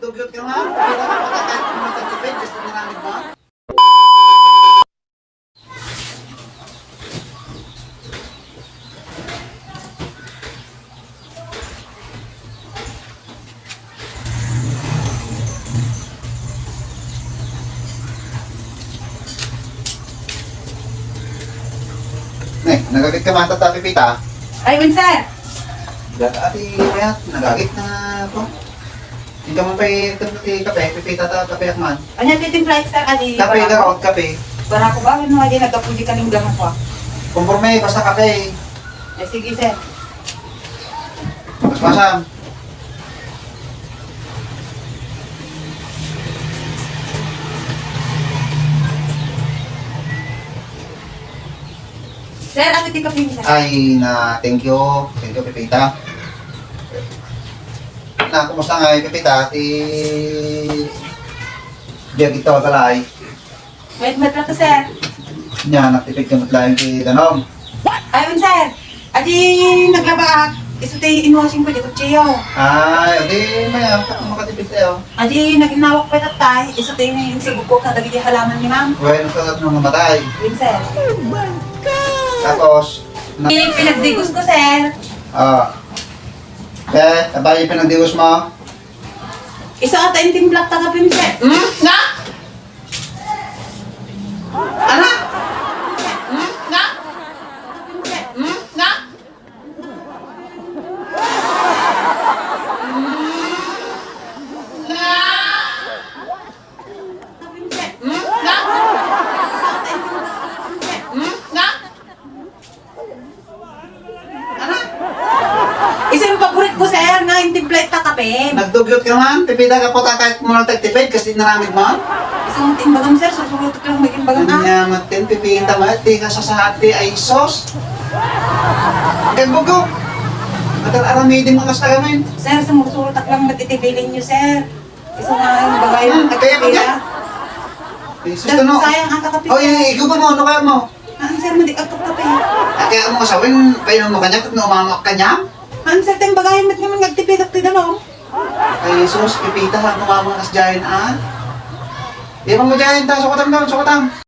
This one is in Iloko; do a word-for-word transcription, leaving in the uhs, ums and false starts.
Tugyot ka man. Kita ka pa kahit kung matagtipid, gusto mo namin ba? Ne, nagagit ka man, Tata Pipita? Ay, wen, sir. Ati, mayat, nagagit na ako. Ikaw man pay, ito ti kape, Pipita, ta, kape ak man. Ania ti timpla, sir, adi? Kape, barako? Garot, kape. Barako ba? Ano, adi, nagkapuji ka ning gahapon? Konforme, basta kape. Ay, sige, sir. Mas masam. Sir, ano ti kape, sir? Ay, na, thank you. Thank you, Pipita. Na, kumusta ngay, Pipita? Ti biag ito, balay. Wait, met lang, sir. Nia, nagtipid ka met laeng ti danum. Ay, wen, sir. Adi, naglabaak. Isu ti inwashing ko, di kutsiyo. Ay, adi, mayat, makatipid tayo. Adi, naginawak pa tatay. Isu ti insibugko kadagiti halaman ni ma'am. Wen, sa no namatay. Wen, sir. Tapos, na- Di, pinagdigos ko, sir. Ah. Eh, abay, pinagdigos mo? Isu ata intimplak ta kape, sir. Hmm? Na? Ana? Hmm? Na? Hmm? Na? Hmm? Na? Hmm? Na? Hmm? Na? Ana? Isu ti paborit ko, sir, nga intimplak ta kape. Nagdugyot ka man, Pipita, ka puta kahit mo lang tagtipid, kasi naramid mo? Isu ti imbagam, sir, sursurotek lang met ti imbagam, ah. Ania met ti Pipita, met ti kasasaad ti, ay sus. Kay bugo. Atal aramidin mo kasta gamin. Sir, sumursurotek lang met iti bilin niyo, sir. Isu nga imbagam, hmm, kaya ba, Pipita? Ay, sus, ano? Sayang ata kape, oh, sir. Ay, ikaw ba mo, ano kaya mo? Haan, sir, madi agkapkape. Ay, kaya mo kasawin, painom mo kaniak, no, umama kaniak? Haan, sir, ti imbagam met ngamin nga agtipidak ti danum. Ay, sus, Pipita, ha, umama kas diayen, ah. Di ba mo diayen, ta, sukatan daw, sukatan.